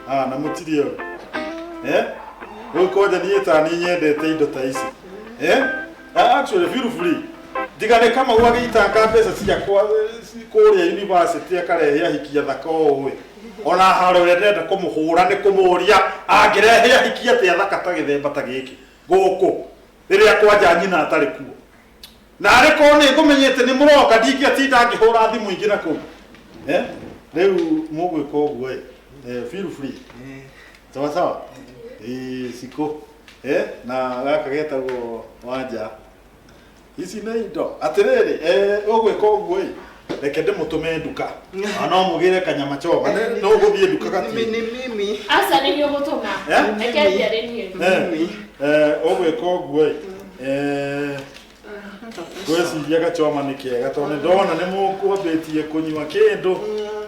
Ah, na mũtirĩ oru. Eh? Rĩu kwanja niĩ ta niĩ nyendete indo ta ici. Eh? Ah, actually feel free. Tiga nĩ Kamau agĩitanga mbeca ciakwa kũrĩa university akarehe ahiki athaka ũũ ĩ. Ona harĩa ũrĩa ndĩrenda kũmũhũra nĩ kũmũria angĩrehe ahiki atĩa athaka ta gĩthemba ta gĩkĩ gũkũ rĩrĩa kwanja nyina atarĩ kuo. Na arĩ korwo nĩ ngũmenyete nĩ mũroka ndingĩatinda ngĩhũra thimũ ingĩ na kũu. Eh? Rĩu mũgwĩka ũguo ĩ. Eh, feel free. Sawa sawa. Ĩĩ cikũ. Eh, na gaka getagwo Wanja. Ici nĩ indo. Atĩrĩrĩ, eh, ũgwĩka ũguo ĩ. Reke ndĩmũtũme nduka. Na no mũgĩre kanyama choma. Nĩ no ũgũthiĩ nduka gati. Nĩ mimi. Aca nĩ niĩ ũgũtũma. Eh? Reke thiĩ arĩ niĩ. Eh, eh, ũgwĩka ũguo ĩ. Eh, ngwĩciria gachoma nĩ kega tondũ nĩ ndona nĩ mũkwambĩtie kũnyua kĩndũ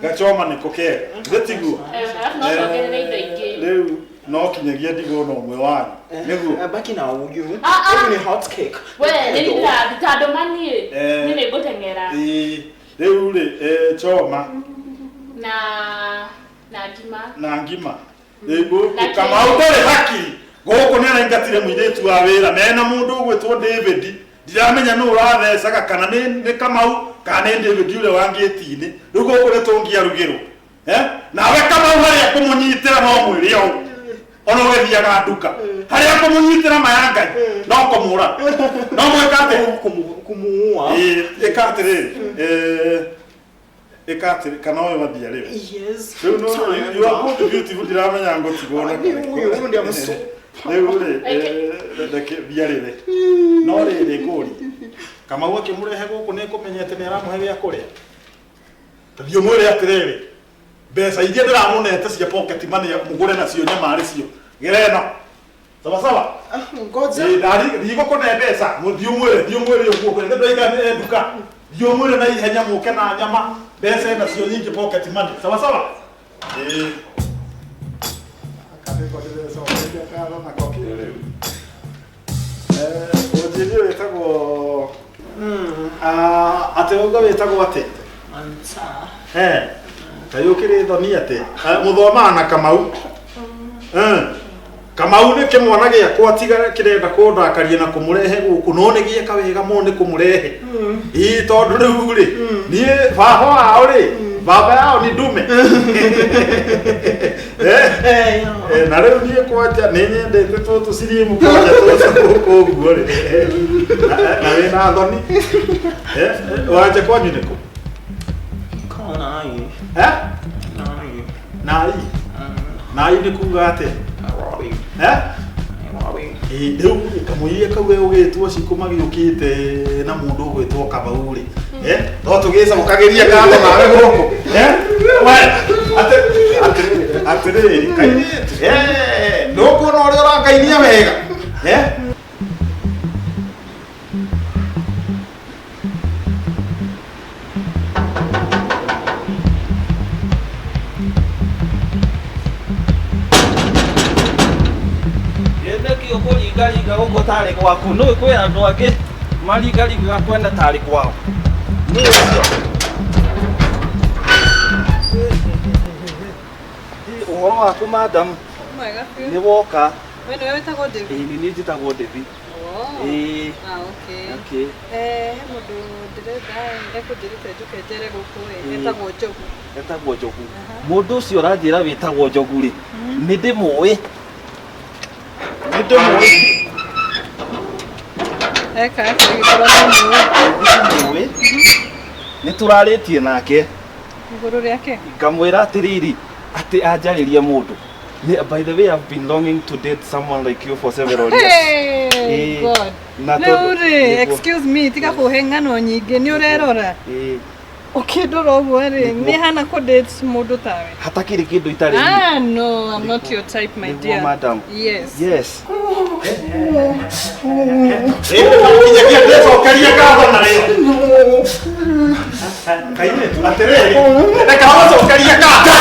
gachoma nĩko kega githĩ tiguo Eh, arabu no tuongerere indo ingĩ. rĩu no kinyagia ndigwo na ũmwe wanyu nĩguo Baki na ũyũ. Ah, ah. Ũyũ nĩ hot cake. We, nĩ niĩ ndĩrathiĩ ta ndũma niĩ. Eh. Niĩ nĩ ngũteng'era. Ĩĩ, rĩu rĩ eh, choma Na na ngima. na ngima Rĩu gũkũ Na Kamau kĩĩ? ndũrĩ hakiri gũkũ nĩ araingatire mũirĩtu wa wĩra mena mũndũ ũgwĩtwo David ndiramenya nũ ũrathecaga kana nĩ nĩ Kamau kana nĩ David ũrĩa wa ngĩti-inĩ rĩu gũkũ nĩ tũngiarugĩrwo Eh? nawe Kamau harĩa kũmũnyitĩra no mwĩrĩ ũũ ona ũgĩthiaga nduka harĩa kũmũnyitĩra maya Ngai no kũmũra no mwĩka atĩ Kumuua. Ĩĩ, ĩka atĩrĩrĩ eh, ĩka atĩrĩ kana ũyũ wathia rĩu Yes. rĩu no you are both beautiful ndiramenya ngũtigwo na Ni huyu, huyu ndiye msu. rĩu rĩ eh, reke thia rĩrĩ no rĩrĩ ngũri Kamau akĩmũrehe gũkũ nĩ kũmenyete nĩ aramũhe gĩa kũrĩa ta thiĩ ũmwĩre atĩrĩrĩ mbeca iria ndĩramũnete cia pocket money mũgũre nacio nyama arĩ cio gĩra ĩno sawa sawa Ngoja. Ĩĩ, ndari ndigũkũne mbeca thiĩ ũmwĩre thiĩ ũmwĩre ũguo kwĩ ndoiga nĩ nduka thiĩ ũmwĩre na ihenya mũke na nyama mbeca nacio nyingĩ pocket money sawa sawa ĩĩ Akandĩkwo ndĩrecokeria ngatho nako kĩrĩu. Eh, ũnjĩrie wĩtagwo Ah, atĩ ũguo wĩtagwo atĩ Anta. Eh, kaĩ ũkĩrĩ thoni atĩ Eh, mũthomaga na Kamau Eh, Kamau nĩ kĩmwana gĩakwa tiga kĩrenda kũndakaria na kũmũrehe gũkũ no nĩ gĩeka wega mũno nĩ kũmũrehe ĩĩ tondũ rĩu rĩ niĩ baba wao rĩ baba yao ni ndume Eh, eh, na rĩu niĩ kwanja nĩ nyendete tũtũ cirimu kwanja tũtũ gũkũ ũguo rĩ Eh, na wĩna thoni Eh, eh, wanja kwanyu nĩ kũ Nai. Eh? Nai. Nai. Nai nĩ kuga atĩa? Nairobi. Eh? Nairobi. Ĩĩ, rĩu rĩ kamũiria kau gegũgĩtwo cikũ magĩũkĩte na mũndũ ũgwĩtwo Kamau rĩ Eh, no tũgĩcokagĩria ngatho nawe gũkũ Eh, we atĩrĩrĩ kairĩtu Eh, ndũkuona ũrĩa ũrangainia wega Eh? Nĩkĩ ũkũringaringa gũkũ tarĩ gwaku? Nĩũĩ kwĩ andũ angĩ maringaringaga kwene tarĩ kwao. Nĩ ũcio. Ũhoro waku madam Mwega biũ. nĩ woka. We nĩwe wĩtagwo David? Ĩĩ nĩ niĩ njĩtagwo Devi. Oh. Ĩĩ. Ah, okay. Okay. Eh, he mũndũ ndĩretha ĩ, ekũnjĩrĩte njũke njere gũkũ ĩ, Ĩĩ. etagwo Njogu. Etagwo Njogu. Mũndũ ũcio ũranjĩra wĩtagwo Njogu rĩ, nĩ ndĩmũĩ. Nĩ ndĩmũĩ. Eka atĩa gĩkorwo no mũĩ Nĩ ndĩmũĩ. Nĩ tũrarĩtie nake. igũrũ rĩake? Ngamwĩra atĩrĩrĩ, atĩ anjarĩrie mũndũ. By the way, I've been longing to date someone like you for several years. Hey, Ĩĩ. God. Na Rĩu tondũ- rĩ, nĩguo. excuse me, tiga kũhe ng'ano nyingĩ, nĩ ũrerora. Ĩĩ. Ũkĩndora ũguo rĩ, Nĩguo. nĩ hana kũ date mũndũ tawe. Hatakĩrĩ kĩndũ itarĩ niĩ. Ah, no, I'm not your type, my Nĩguo, dear. madam. Yes. Yes. Nginyagia ndĩcokerie ngatho narĩo kairĩtu atĩrĩrĩ reke gũcokeria ngatho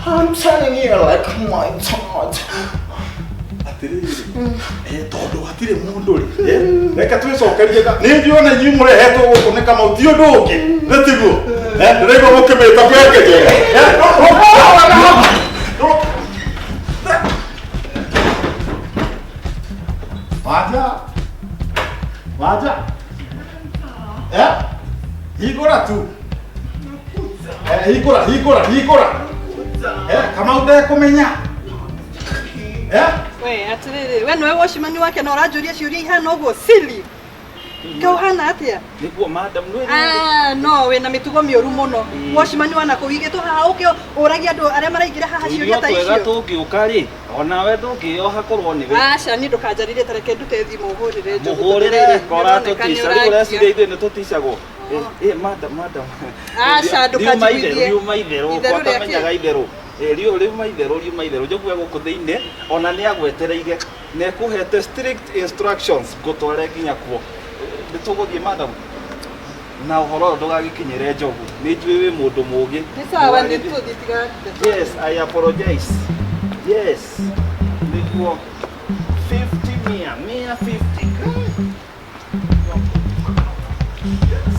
I'm telling you, like my God. Atiriri. Tondu hatire mundu ri. Reke twicokerie nĩ njũĩ ona inyuĩ mũrehetwo gũkũ nĩ Kamau ti ũndũ ũngĩ. Nĩ tiguo? Ndĩraigua mũkĩmĩta kĩenge njega. Wanja. Wanja. Hingũra tu. Hingũra, hingũra, hingũra. Kamau ndekũmenya. We atiriri, we niwe wocimani wake na ũranjũria ciũria ihana ũguo silly. Kauhana atia? Nĩguo madam nĩ Ah, no wĩna mĩtugo mĩũru mũno. Wocimani wa nakũu igĩtwo haha ũke ũragia andũ arĩa maraingĩra haha ciũria ta twega icio. tũngĩũka rĩ onawe ndũngĩoha korwo nĩwe. Aca niĩ ndũkanjarĩrie ta reke ndute thimũ hũrĩre Njogu. Mũhũrĩre kora Nĩũroneka nĩ tũtica rĩu ũreciria ũrangia. ithuĩ nĩ tũticagwo. Madam madam. Aca ndũkanjiguithie. Riuma itherũ Itherũ rĩa kwatamenyaga kĩ? itherũ. Riuma itherũ riuma itherũ Njogu e gũkũ thĩinĩ ona nĩ agwetereire na ekũhete strict instructions ngũtware nginya kuo. Nĩ tũgũthiĩ madam. Na ũhoro ũyũ ndũgagĩkinyĩre Njogu. Nĩ njũĩ wĩ mũndũ mũũgĩ. Nĩ sawa nĩ tũthiĩ tiga. Yes, I apologize. Yes. Nĩguo 50 mia, mia 50. Yes.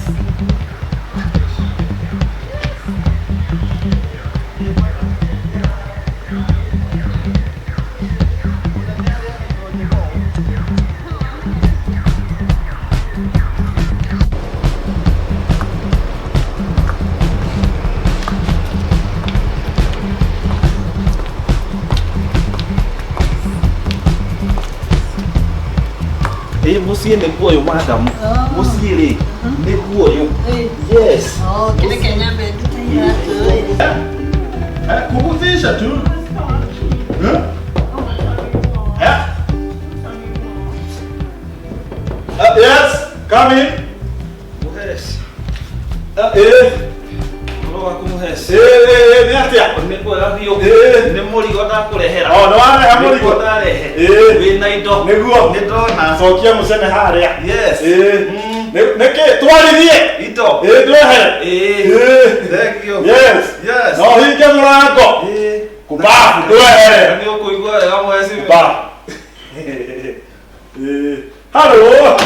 Mũciĩ nĩguo ũyũ madam. Mũciĩ rĩ nĩguo ũyũ. Yes. Kĩreke nyambe ndute iratũ. Kuguthisha tu. Yes, come in. Mũheci. Ũhoro waku mũheci? Nĩ atĩa? Nĩ kwega biũ. Nĩ mũrigo ndakũrehera. O, nĩ warehe mũrigo? Nĩguo ndarehe. Wĩna indo. Nĩguo. Nĩ ndona. Cokia mũcene harĩa. Yes. Nĩkĩ twarithie? Indo. Ndwehere. Thank you. Yes. Yes. No hinge mũrango. Kubafu ndwehere. Nĩ ũkũigua wega mũheci. Kubafu. Hello.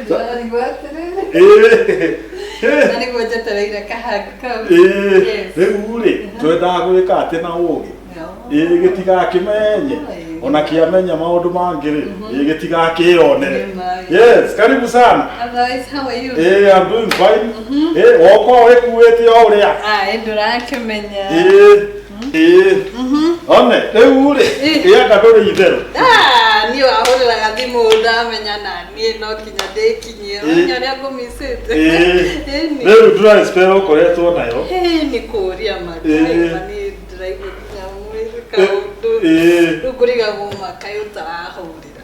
Ndarigwo atĩrĩrĩ. Na nĩguo njetereire kahanga kau. Yes. Rĩu rĩ twendaga gwĩka atĩ na ũgĩ. Gĩtigakĩmenye ona kĩamenya maũndũ mangĩ rĩ gĩtigakĩyonere. Yes, karibu sana. Otherwise, how are you? I'm doing fine. Woka wĩkuĩte o ũrĩa. Ah, ndũrakĩmenya. One rĩu rĩ ĩanga ndũrĩ itherũ. Ah, niĩ wahũrĩraga thimũ ndamenya na niĩ no nginya ndĩkinyie. Ũmenya ũrĩa ngũmicĩte. Rĩu dry spell ũkoretwo nayo. Nĩ kũũria ma niĩ ndĩraigua nginya mwĩrĩ kaũndũ. Rĩu ngũrigagwo ma kaĩ ũtarahũrĩra.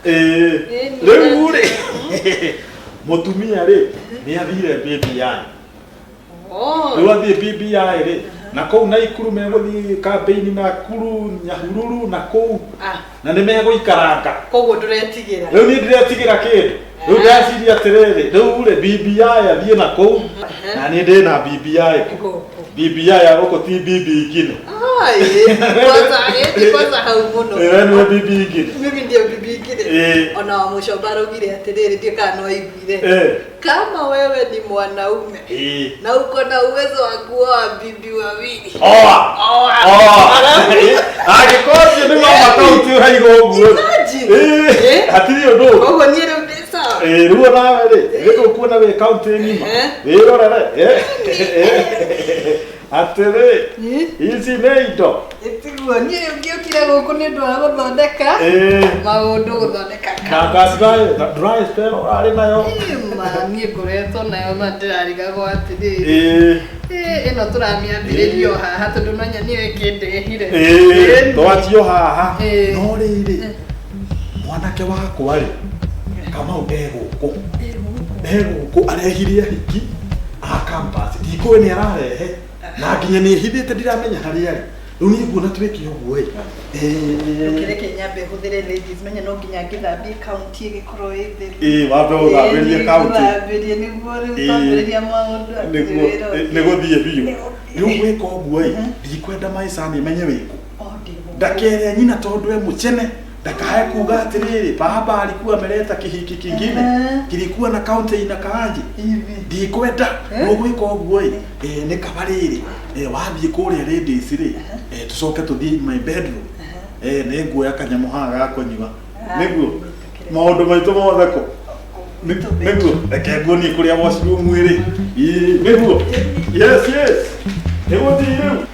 Rĩu rĩ mũtumia rĩ nĩ athire BBI. Rĩu athiĩ BBI rĩ na kũu Naikuru megũthiĩ kambĩini Nakuru Nyahururu na kũu na nĩ megũikaranga. Koguo ndũretigĩra. Rĩu niĩ ndiretigĩra kĩndũ. Rĩu ndeciria atĩrĩrĩ rĩu rĩ BBI athiĩ na kũu na niĩ ndĩ na BBI kũ. BBI ya gũkũ ti BB ingine. Kwanza hau mũno. We nĩwe BB ingine. Mimi ndio BB ingine. Ona wa mũcomba araugire atĩrĩrĩ ndiũ kana no aiguire. Kama wewe ni mwanaume na uko na uwezo wa kuoa bibi wawili. Oa. Oa. Angĩkorwo nĩ mama kaunti ũraiga ũguo. Imagine. Hatirĩ ũndũ. Koguo niĩ rĩu ndĩ sawa. Rĩu onawe rĩ rĩu ũkuona wĩ kaunti ng'ima. Wĩrorere. Atĩrĩ ici nĩ indo. Tiguo niĩ rĩu ngĩũkire gũkũ nĩ ũndũ wa gũthondeka maũndũ gũthondeka na dry spell ũrarĩ nayo. Ma niĩ ngoretwo nayo ma ndĩrarigagwo atĩrĩrĩ ĩno tũramĩambĩrĩria o haha tondũ no nyonie ĩkĩndehire. Twanjio haha no rĩrĩ mwanake wakwa rĩ Kamau ndegũkũ ndegũkũ arehire ahiki a campus ndikũĩ nĩ ararehe na nginya nĩ hithĩte ndiramenya harĩa arĩ. Rĩu niĩ nguona twĩke ũguo ĩ. Ndũkĩreke nyambe hũthĩre ladies menye no nginya ngĩthambie kaunti ĩgĩkorwo ĩ theru. Wambe ũthambĩrie kaunti. Ngũthambĩrie nĩguo rĩu twambĩrĩria maũndũ Nĩguo nĩ gũthiĩ biũ. Rĩu gwĩka ũguo ĩ ndikwenda maicani menye wĩkũ. Ndakere nyina tondũ e mũcene Ndakae kuga atiriri baba alikuwa ameleta kihiki kingine kilikuwa na kaunti inakaaje Hivi. Ndikwenda ũgwĩka ũguo ĩ nĩ kaba rĩrĩ wathiĩ kũrĩa ladies rĩ tũcoke tũthiĩ in my bedroom nĩ nguoya kanyamũ haha ga kũnyua nĩguo maũndũ maitũ mothe kũ nĩguo reke nguonie kũrĩa washroom ĩrĩ. Ĩĩ, nĩguo yes yes nĩguo thiĩ rĩu.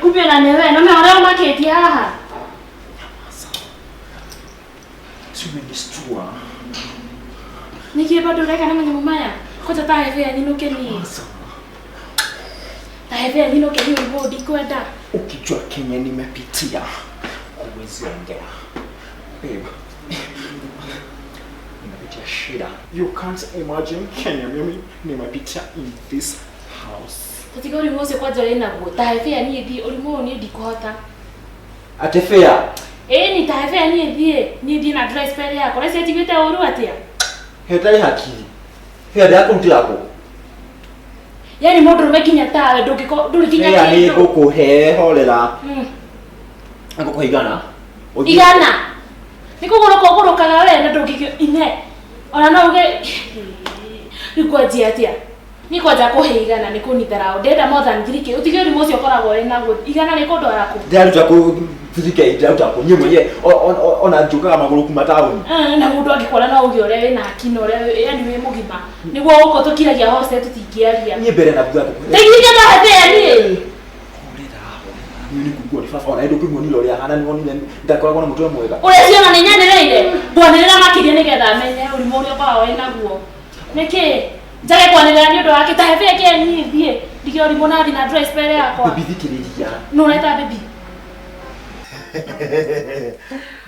Kumbe na newe no me ora maketi haha. Siumenistua. Niki bado reka na manyamũ maya. Kwanza ta heve ya nyinuke ni. Ta heve ya nyinuke ni ubo ndikwenda. Ukijua Kenya nimepitia huwezi ongea. Babe. Nimepitia shida. You can't imagine Kenya mimi nimepitia in this house. Tatiga ũrimũ ũcio kwanja wĩ naguo. Ta heve ya niĩ thiĩ ũrimũ ũyũ niĩ ndikũhota. Ate fair. Ĩĩ ni ta heve ya niĩ thiĩ. Niĩ thiĩ na dry spell yakwa. Ũreciria njiguĩte ũru atĩa? Hetai hakiri. Fair ndakũrutĩra kũ? Yaani mũndũ ũrũme nginya tawe ndũngĩko ndũrĩ nginya Fair nĩ kĩndũ. ngũkũhe horera. Ngũkũhe igana. Igana. Nĩ kũgũrũka ũgũrũkaga we na ndũngĩkĩ ine. Ona no uge rĩu kwanjia atĩa? Niĩ kwanja kũhe igana nĩ kũnitharau. Ndĩrenda more than 3K. Ũtige ũrimũ ũcio ũkoragwo wĩ naguo. Igana nĩ kũndwara kũ? Ndĩraruta kũ 3K ndĩraruta kũ niĩ mwenyewe ona njũkaga magũrũ kuma taũni. Na mũndũ angĩkuona no uge ũrĩa wĩna haki na ũrĩa yaani wĩ mũgima. Nĩguo gũkũ tũkiragia hostel tũtingĩaria. Niĩ mbere na thutha ngũkũhe. Teithia ta hebe ya niĩ. Horera horera. Niĩ nĩ kũigua nĩ baba ona ndũkĩmuonire ũrĩa ahana nĩwonire ndakoragwo na mũtwe mwega. Ũrĩa ciona nĩ nyanĩrĩire. Ngwanĩrĩra makĩria nĩgetha menye ũrimũ ũrĩa ũkoragwo wĩ naguo. Nĩkĩ? Njage kwanĩrĩra nĩ ũndũ wake ta hebe ĩkĩ niĩ thiĩ. Ndige ũrimũ na thiĩ na dry spell yakwa. Baby thikĩrĩria. Nũ ũreta baby?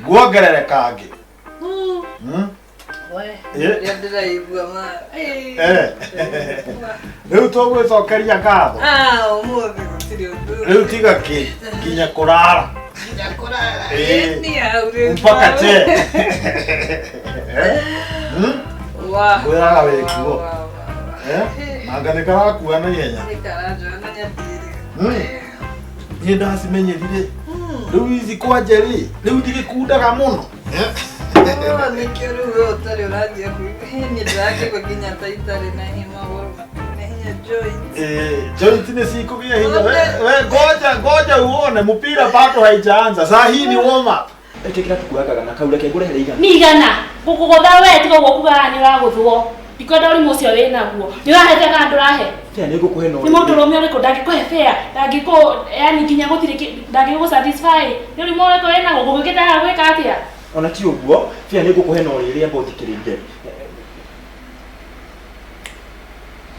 Nguongerere kangĩ. We, ũrĩa ndĩraigua ma. Rĩu tũgwĩcokeria ngatho. Ah, ũmũthĩ gũtirĩ ũndũ. Rĩu tiga kĩ nginya kũrara. Nginya kũrara. Ĩ hau rĩu. Mpaka che. Wa. Ngwĩraga wĩ kuo. Anga nĩ karakua na ihenya. Nĩ karanjoya na nyandirĩga. Niĩ ndacimenyerire. Rĩu ici kwanja rĩ, rĩu ndigĩkundaga mũno. Nĩkĩo rĩu we ũtarĩ ũranjia kũigua. Niĩ ndĩrakĩigua nginya ta itarĩ na hinya magũrũ na hinya joints. Joint nĩ cikũgĩa hinya. We ngoja ngoja uone mpira bado haijaanza. Saa hii ni warm up. Ĩtĩkĩra tukuoya na kau reke ngũrehere igana. Nĩ igana. Ngũkũgũtha we tiga ũguo kugaga nĩ ũragũthwo. Ndikwenda ũrimũ ũcio wĩ naguo. Nĩ ũrahe kana ndũrahe? Fair nĩ ngũkũhe no. Nĩ mũndũ ũrũme ũrĩkũ ndangĩkũhe fair, ndangĩkũ yaani nginya gũtirĩ ndangĩgũ satisfy. Nĩ ũrimũ ũrĩkũ wĩ naguo ngũgĩkĩte haha gwĩka atĩa? Ona ti ũguo, fair nĩ ngũkũhe no rĩrĩa amba ũthikĩrĩrie.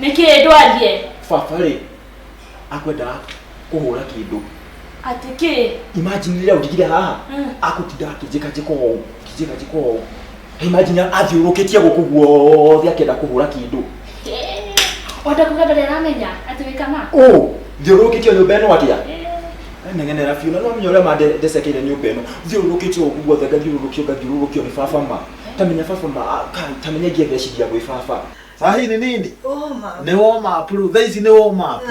Nĩkĩ ndwarie? Baba rĩ akwendaga kũhũra kĩndũ. Atĩ kĩ? Imagine rĩrĩa ũndigire haha akũtinda akĩnjĩkanjĩka ũũ, akĩnjĩkanjĩka ũũ. Imagine athiũrũrũkĩtie gũkũ guothe akĩenda kũhũra kĩndũ. Wenda kuga ndarĩ aramenya atĩ wĩ kama? Ũ, thiũrũrũkĩtie nyũmba ĩno atĩa? Nengenera biũ na no menya ũrĩa mandecekeire nyũmba ĩno. Thiũrũrũkĩtio gũkũ guothe ngathiũrũrũkio ngathiũrũrũkio nĩ baba ma. Tamenya baba ma, tamenya ingĩetheciria gwĩ baba. Saa hii ni nini? Warm up. Nĩ warm up rĩu thaa ici nĩ warm up.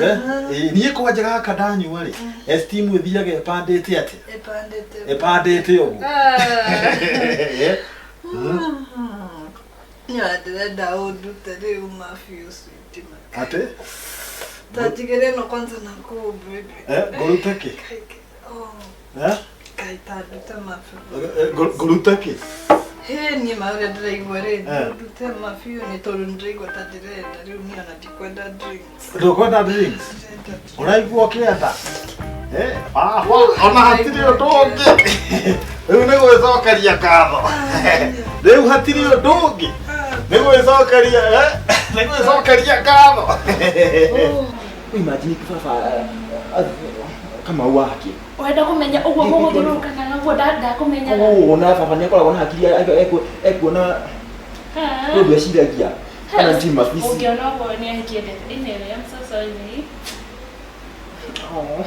Niĩ kwanja gaka ndanyua rĩ, esteem ĩthiaga ĩpandĩte atĩa? Ĩpandĩte. Ĩpandĩte ũguo. Niĩ ndĩrenda ũndute rĩu mabiũ sweet. Atĩ? Ta njigĩre ĩno kwanza na kũu baby. Ngũrute kĩ? Kai ta ndute mabiũ. Ngũrute kĩ? Hĩ niĩ ma ũrĩa ndĩraigua rĩ, ndute mabiũ nĩ tondũ nĩndĩraigua ta ndĩrenda rĩu niĩ ona ndikwenda drinks. Ndũkwenda drinks? Ũraigua ũkĩenda? Baba, ona hatirĩ ũndũ ũngĩ. Rĩu nĩ gwĩcokeria ngatho. Rĩu hatirĩ ũndũ ũngĩ. Nĩ gwĩcokeria nĩ gwĩcokeria ngatho. Imagine baba Kamau wake. Ũrenda kũmenya ũguo mũgũthiũrũrũkanaga ũguo ndakũmenyaga. Oh, na baba nĩ akoragwo na hakiri ekuona ũndũ eciragia. Kana ti mabisi. Ũngĩona ũguo nĩ ahiki endete. Anyway, I'm so sorry. Oh,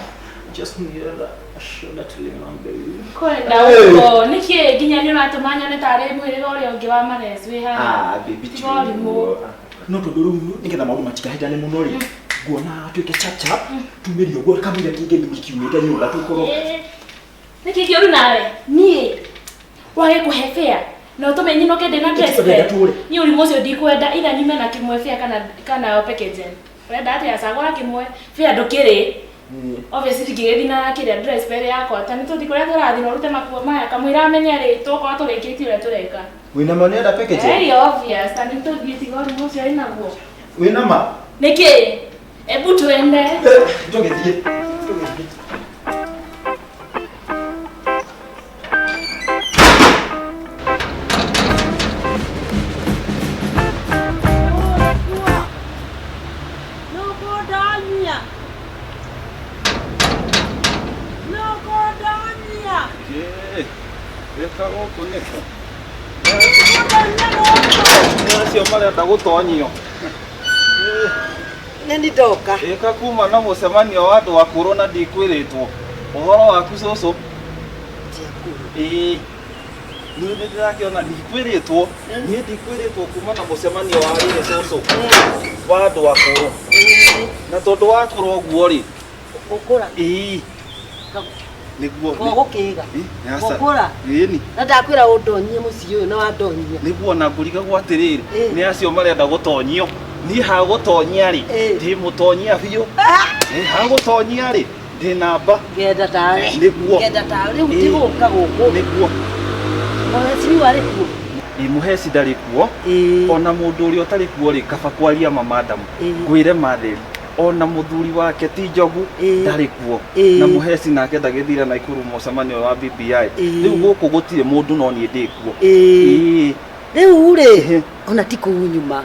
just needed a shoulder to lean on, baby. Kwenda ũguo nĩkĩ nginya nĩ ũratũma nyone tarĩ mũhĩrĩga ũrĩa ũngĩ wa Mares wĩ haha. Ah, baby, Tiga ũrimũ. No tondũ rĩu nĩgetha maũndũ matikahĩtane mũno rĩ, nguona tuĩke chap chap, tumĩrie ũguo kamũira kĩngĩ kiumĩte nyũmba tũkorwo. Nĩkĩ kĩũru nawe? Niĩ wage kũhe fare na ũtũme nyinũke ndĩna dress Tũrenda tũre. Niĩ ũrimũ ũcio ndikwenda either nyume na kĩmwe fare kana package. Ũrenda atĩa? Cagũra kĩmwe. Fare ndũkĩrĩ. Obviously ndingĩgĩthiĩ na kĩrĩa dress mbere yakwa ta nĩ tũthiĩ kũrĩa tũrathiĩ na ũrute makuo maya kamũira amenye rĩ tũgũkorwo tũrĩkĩtie ũrĩa tũreka. Wĩna ma nĩenda package? Very obvious ta nĩ tũthiĩ tiga ũrimũ ũcio wĩnaguo. Wĩna ma? Nĩkĩ? Ebu twende. Tũgĩthiĩ. Tũgĩthiĩ. Acio marenda gũtonyio. Nĩ ndoka. Ĩka kuma na mũcemanio wa andũ akũrũ na ndikwĩrĩtwo. Ũhoro waku cũcũ? Ĩĩ. Niĩ nĩ ndĩrakĩona ndikwĩrĩtwo. Niĩ ndikwĩrĩtwo kuma na mũcemanio wa rĩrĩ cũcũ. Wa andũ akũrũ. Na tondũ wa kũrũ ũguo rĩ. Gũkũra. Ĩĩ. Nĩguo. Gũkĩga. Gũkũra. Ĩni. Na ndakwĩra ũndonyie mũciĩ ũyũ na wandonyia. Nĩguo na ngũrigagwo atĩrĩrĩ, nĩ acio marenda gũtonyio. Niĩ ha gũtonyia rĩ, ndĩ mũtonyia biũ. Ha gũtonyia rĩ, ndĩ namba. Ngenda tawe. Nĩguo. Ngenda tawe. Rĩu tigũka gũkũ. Nĩguo. Mũheci rĩu arĩ kuo? Ĩ mũheci ndarĩ kuo. Ona mũndũ ũrĩa ũtarĩ kuo rĩ, kaba kwaria ma madam. Ngwĩre matheri. Ona mũthuri wake ti Njogu ndarĩ kuo. Na mũheci nake ndagĩthire Naikuru mũcemanio wa BBI. Rĩu gũkũ gũtirĩ mũndũ no niĩ ndĩ kuo. Rĩu rĩ, ona ti kũu nyuma.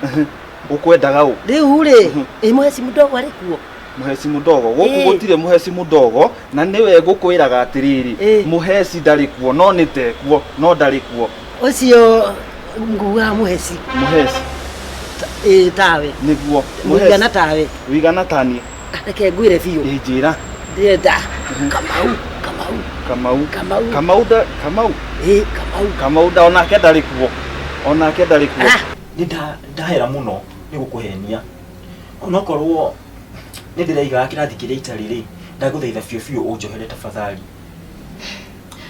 Ũkwendaga ũ? Rĩu rĩ, ĩ mũheci mũdogo arĩ kuo? Mũheci mũdogo gũkũ gũtirĩ mũheci mũdogo na nĩwe ngũkwĩraga atĩrĩrĩ, mũheci ndarĩ kuo no nĩ tekuo no ndarĩ kuo. Ũcio ngugaga mũheci. Mũheci. Ĩ tawe. Nĩguo. Mũigana tawe. Wĩigana ta niĩ. Reke ngwĩre biũ. Ĩ njĩra. Ndĩrenda Kamau, Kamau. Kamau. Kamau. Kamau da Kamau. Ĩ Kamau. Kamau da onake ndarĩ kuo. Onake ndarĩ kuo. Nĩ ndahera mũno nĩ gũkũhenia. Onokorwo nĩ ndĩraigaga kĩrathi kĩrĩa itarĩ rĩ, ndagũthaitha biũ biũ ũnjohere tafadhali.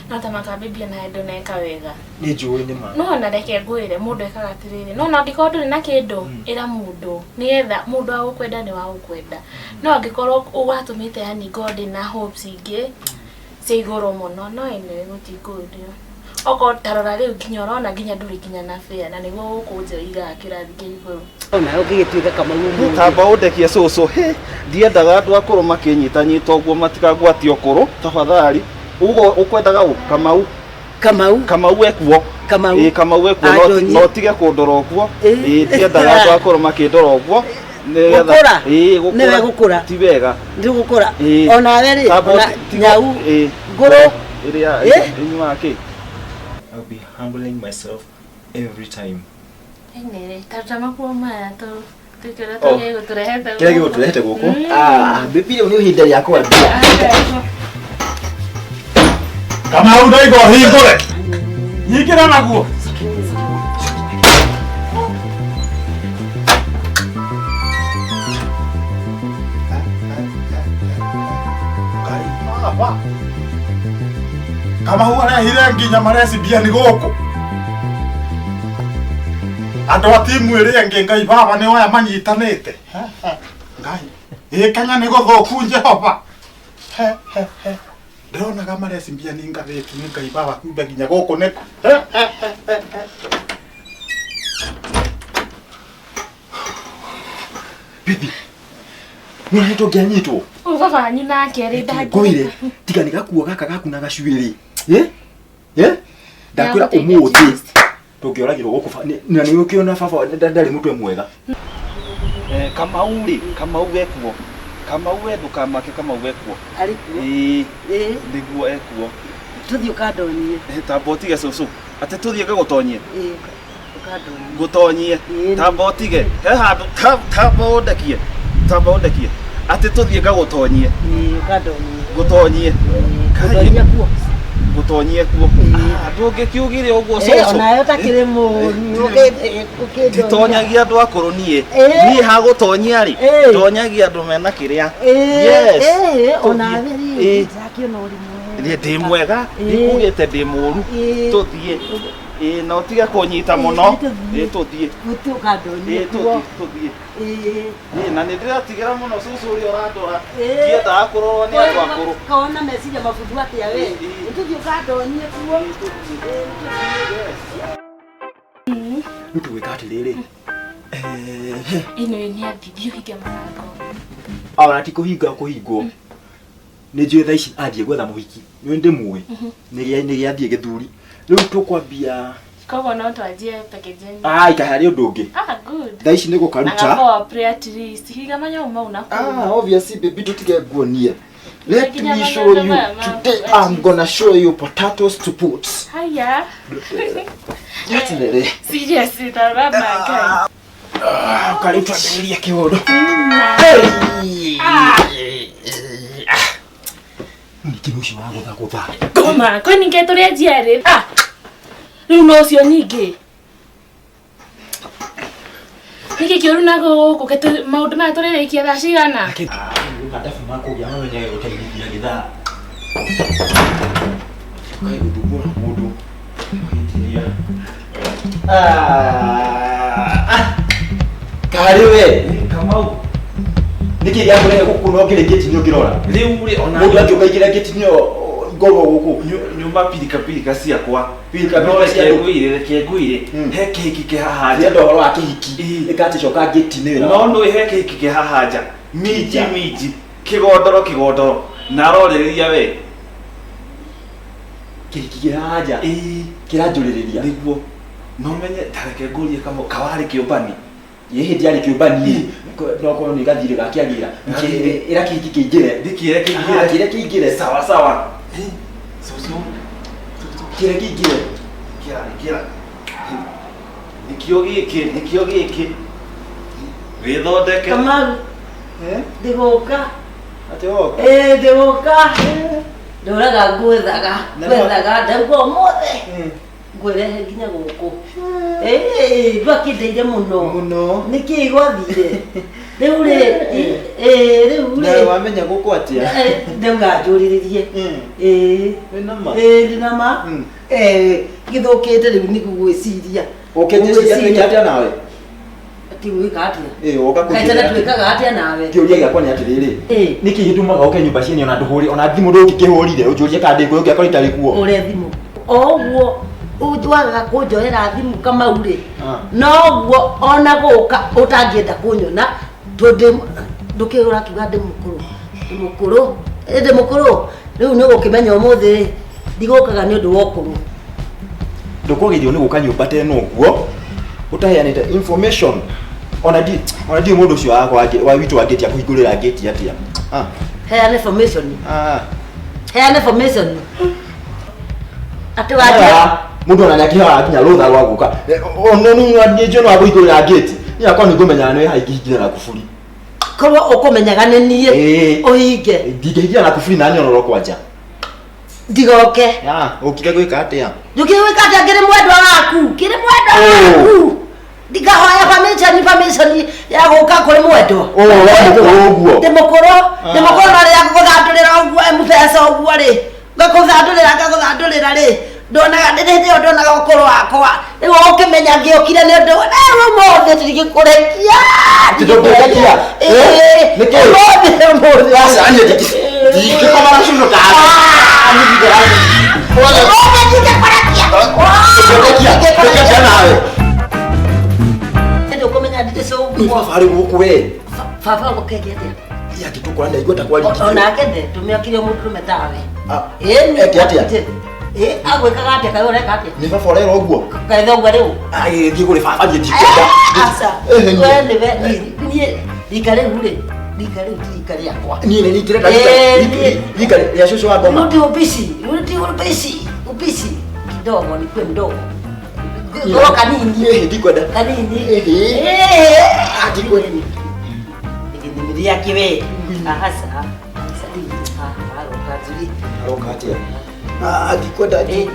No ta makambibia na ndũneka wega. Nĩ njũĩ nĩ ma. No na reke ngwĩre mũndũ ekaga atĩrĩrĩ, no na angĩkorwo ndũrĩ na kĩndũ ĩra mũndũ nĩgetha mũndũ wa gũkwenda nĩ wa gũkwenda. No angĩkorwo ũgatũmĩte yani ngorwo ndĩna hopes ingĩ cia igũrũ mũno no anyway gũtikũrio. Okorwo tarora rĩu nginya ũrona nginya ndũrĩ nginya na fare na nĩguo gũkũ nja ũigaga kĩrathi kĩa igũrũ. Ona ũngĩgĩtuĩka Kamau ũmũthĩ. Tamba ũndekie cũcũ, hĩ ndiendaga andũ akũrũ makĩnyitanyita ũguo matikagwatio ũkũrũ tafadhali. Ugo ũkwendaga ũ? Kamau. Kamau. Kamau ekuo. Kamau. Ĩ Kamau ekuo no tige kũndora ũguo. Ĩ ndiendaga andũ akũrũ makĩndora ũguo. Gũkũra. Ĩ gũkũra. Nĩwe gũkũra. Ti wega. Nĩ gũkũra. Onawe rĩ, ona nyau ngũrũ. Ĩrĩa ĩnyuaga kĩ? I'll be humbling myself every time. Anyway, taruta makuo maya tuĩke ũrĩa tũgĩgũtũrehete gũkũ. Kĩrĩa gĩgũtũrehete gũkũ? Ah, baby rĩu nĩ ihinda rĩa kwambia. Kamau ndaiga ũhingũre. Nyingĩra naguo. Ngai baba. Kamau arehire nginya marecibia nĩ gũkũ. Andũ a timu ĩrĩa ĩngĩ Ngai baba nĩ aya manyitanĩte. Ngai. Ĩ Kenya nĩ gũthũku Jehova. Ndĩronaga marecibia nĩ ngathĩti nĩ Ngai baba kumbe nginya gũkũ nĩko. Bibi. Nĩ tũngĩanyitwo. Ũyũ baba wanyu nake rĩ ndangĩ. Ngwĩre tiga nĩ gakuo gaka gaku na gacuĩrĩ. Ndakwĩra ũmũthĩ tũngĩoragirwo gũkũ na nĩ ũkĩona baba ndarĩ mũtwe mwega. Kamau rĩ, Kamau ekuo. Kamau we ndũkamake Kamau ekuo. Arĩ kuo? Ĩĩ. Ĩĩ. Nĩguo ekuo. Tũthiĩ ũkandonyie. Tamba ũtige cũcũ. Atĩ tũthiĩ ngagũtonyie? Ĩĩ, ũkandonyie. Ngũtonyie. Tamba ũtige. He handũ tamba ũndekie. Tamba ũndekie. Atĩ tũthiĩ ngagũtonyie. Ĩĩ, ũkandonyie. Ngũtonyie. Ngũtonyie kuo. Ngũtonyie kuo. Ndũngĩkiugire ũguo cũcũ. Onawe ũtakĩrĩ mũũru. Ũkĩndonia. Nditonyagia andũ akũrũ niĩ. Niĩ hagũtonyia rĩ, tonyagia andũ mena kĩrĩa. Yes. Onawe rĩ, ndĩrakĩona ũrĩ mwega. Niĩ ndĩ mwega, ndikugĩte ndĩ mũũru. Tũthiĩ. Ĩĩ, na ũtige kũnyita mũno. Ĩĩ, tũthiĩ. Ũkandonyie kuo. Tũthiĩ. Ĩĩ, na nĩ ndĩratigĩra mũno cũcũ ũrĩa ũrandora. Ndiendaga kũrorwo nĩ andũ akũrũ. Kona meciria mabuthu atĩa we. Tũthiĩ ũkandonyie kuo. Rĩu tũgwĩka atĩrĩrĩ. Ĩno nĩ athiĩ ũhinge mũrango. Ona ti kũhinga kũhingwo. Nĩ njũĩ thaa ici athiĩ gwetha mũhiki. Nĩ ndĩmũĩ. Nĩ gĩathiĩ gĩthuri. Rĩu tũkwambia. Koguo no twanjie packaging. Ah, ikaharĩ ũndũ ũngĩ. Ah, good. Thaa ici nĩ gũkaruta. Agakorwo prayer at least. Higa manyau mau na Ah, obviously baby tũtige nguonie. Let me show you. Today I'm gonna show you potatoes to put. Haya. Yeterere. Seriously, tarora mangai. Ah, kariu twambĩrĩrie kĩũndũ. Ningĩ nĩ ũcio wa gũthagũtha. Ngoma, kwĩ ningĩ tũrĩ njiarĩ. Ah. Rĩu no ũcio ningĩ. Nĩkĩ kĩũru na gũkũ maũndũ maya tũrĩrĩkia thaa cigana? Madafu makũgĩa mamenyage gũteithia gĩthaa. Kaĩ gũthumbũra mũndũ. Ũgĩtiria. Karĩ we. Kamau. Nĩkĩ gĩakũrehe gũkũ na ũngĩrĩ ngĩti-inĩ ũngĩrora? Rĩu rĩ ona mũndũ angĩũka aingĩre ngĩti-inĩ ngorwo gũkũ. Nyuma pirika pirika ciakwa. Pirika No pirika cia reke andũ. ngwĩre, reke ngwĩre. He kĩhiki kĩ haha nja. Ndienda ũhoro wa kĩhiki. Ĩka atĩ coka ngĩti-inĩ wĩra No waku. nĩ he kĩhiki kĩ haha nja. Minji minji. Kĩgondoro kĩgondoro. Na arorĩrĩria we. Kĩhiki kĩ haha nja. Ĩĩ. Kĩranjũrĩrĩria. Nĩguo. No menye ta reke ngũrie Kamau kawarĩ kĩũmbani. Ĩ hĩndĩ yarĩ kĩũmbani. No korwo nĩ gathirĩ gakĩagĩra. Ĩra kĩhiki kĩingĩre. Ndĩkĩre kĩingĩre. Ah, kĩre kĩingĩre. Sawa sawa. Cũcũ. Kĩre kĩingĩre. Kĩra kĩra. Nĩkĩo gĩkĩ, nĩkĩo gĩkĩ. Wĩthondeke. Kamau. Ndĩgũka. Atĩ woka? Ĩĩ ndĩgũka. Ndũraga ngwethaga, ngwethaga ndauga ũmũthĩ. Ngwĩrehe nginya gũkũ. Ĩĩ ndwakĩndeire mũno. Mũno. Nĩkĩĩ gwathire? Rĩu rĩ, ĩĩ rĩu rĩ. Nawe wamenya gũkũ atĩa? Ndauga njũrĩrĩrie. Ĩĩ. Wĩna ma? Ĩĩ ndĩna ma. Gĩthũkĩte rĩu nĩ gũgwĩciria. Ũkĩnjĩciria twĩke atĩa nawe? Ati gwĩka atĩa? Ĩĩ woka Kaĩ tene twĩkaga atĩa nawe? Kĩũria gĩakwa nĩ atĩrĩrĩ. Nĩkĩ gĩtũmaga ũke nyũmba ciene ona ndũhũri ona thimũ ndũngĩkĩhũrire ũnjũrie kana ndĩ kuo ũngĩakorwo itarĩ kuo? Ũre thimũ. O ũguo wagaga kũnjoera thimũ Kamau rĩ, noguo ona gũka ũtangĩenda kũnyona tondũ ndũkĩ ũrakiuga ndĩ mũkũrũ. Ndĩ mũkũrũ. Ndĩ mũkũrũ. Rĩu nĩ ũgũkĩmenya ũmũthĩ rĩ, ndigũkaga nĩ ũndũ wa ũkũrũ. Ndũkwagĩrĩirwo nĩ gũka nyũmba ta ĩno ũguo ũtaheanĩte information. Ona ndi mũndũ ũcio wakwa wa witũ wa ngĩti akũhingũrĩra ngĩti atĩa? Ah. Heana information. Ah. Heana information. Atĩ wanjia Mũndũ ona nĩakĩhoyaga nginya rũtha rwa gũka. Ona nĩ njũĩ no akũhingũrĩra ngĩti. Niĩ akorwo nĩ ngũmenyaga nĩ haingĩhingĩra na kuburi. Korwo ũkũmenyaga nĩ niĩ ũhinge. Ndingĩhingĩra na kuburi na nyonorwo kwanja. Ndigoke. Ũkire gwĩka atĩa? Njũkire gwĩka atĩa ngĩrĩ mwendwa waku? Ngĩrĩ mwendwa waku. Ndikahoya permission ya gũka kũrĩ mwendwa. We mũkũrũ ũguo. Ndĩ mũkũrũ, ndĩ mũkũrũ na rĩrĩa ngũgũthandũrĩra ũguo M-Pesa ũguo rĩ, ngakũthandũrĩra ngagũthandũrĩra rĩ, ndonaga hĩndĩ ĩyo ndonaga ũkũrũ wakwa. Rĩu ũkĩmenya ngĩũkire nĩ ũndũ rĩu ũmũthĩ ndigĩkũrekia. Ndũngĩrekia? Ĩĩ. Nĩkĩ? Ũmũthĩ ũmũthĩ. Aca, niĩ ndingĩkoma na cũcũ tawe. Ũmũthĩ ndingĩkũrekia. Ndũngĩrekia? Ndũngĩrekia nawe? Ndũkũmenya ndĩ cũguo. Baba arĩ gũkũ we. Baba gũkenge atĩa? Ĩ angĩtũkora ndaigua ta kwarĩtie. Onake nde tũmĩakire mũndũrũme tawe. Ĩĩ eke atĩa? Ĩ agwĩkaga atĩa kaĩ ũreka atĩa? Nĩ baba ũrera ũguo? Kaĩ thoguo rĩu? Agĩgĩthiĩ kũrĩ baba niĩ ndikwenda. Aca. We nĩwe niĩ rika rĩu rĩ Rika rĩu ti rika rĩakwa. Niĩ nĩ ndĩrenda rika rĩa cũcũ wa ngoma. Rudi ubishi, rudi ubishi, ubishi kidogo, nikuwe mdogo. Ngoro kanini. Ĩhĩ, ndikwenda. Kanini. Ĩhĩ. Eh. Ah, ndikwenda. Nĩgĩthimi rĩake we. Ahasa. Sadi. Ah, aroka tuli. Aroka atĩa? Ah, ndikwenda. Eh, eh.